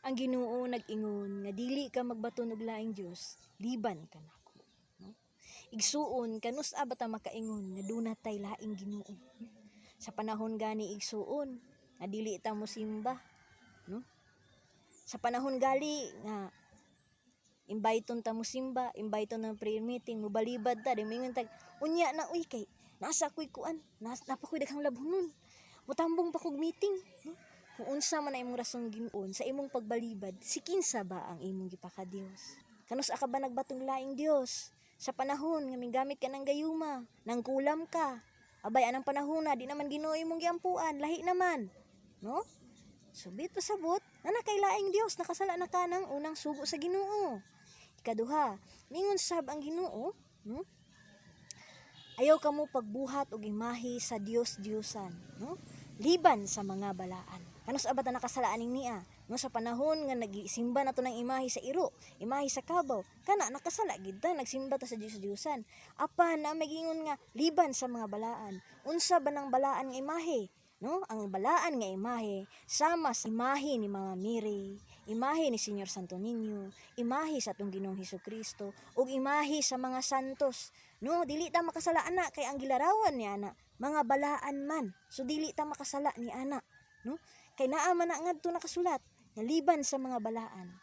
Ang Ginoo nag-ingon nga dili ka magbaton og laing Dios liban kanako, no? Igsuon, kanus-a ba ta makaingon nga duna tay laing Ginoo? Sa panahon gani, igsuon, nga dili ta mosimba, no? Sa panahon gali nga imbayton ta mosimba, imbayton ng prayer meeting, mobalibad ta, di moingon tag, "Unya na uy, kay nasa ko'y kuan, napa ko'y daghang labhonon. Mutambong pa kog meeting," no? Kung unsa man ang imong rason Ginoo sa imong pagbalibad, si kinsa ba ang imong gipakadiyos? Kanus-a ka ba nagbatong laing Dios? Sa panahon nga migamit ka ng gayuma, nang kulam ka, abay anang panahon na di naman Ginoo imong giampuan, lahi naman, no? So bit pasabot, na nakay laing Dios, nakasala na ka ng unang sugo sa Ginoo. Ikaduha, mingon sab ang Ginoo, no? Ayaw kamo pagbuhat og imahe sa Dios Diyosan, no? Liban sa mga balaan. Kanus-a ba ta nakasala aning niya? No, sa panahon nga nagisimba na to ng imahe sa iro, imahe sa kabaw, kana nakasala gid ta, nagsimba ta sa Dios Diyosan. Apan na magingon nga liban sa mga balaan. Unsa ba nang balaan nga imahe? No? Ang balaan nga imahe sama sa imahe ni Mama Mary, imahe ni Señor Santo Niño, imahe sa atong Ginoong Hesukristo, ug imahe sa mga santos. No, dili ta makasala ana kay ang gilarawan ni ana mga balaan man. So dili ta makasala ni ana, no? Kay naa man na ngadto nakasulat nga liban sa mga balaan.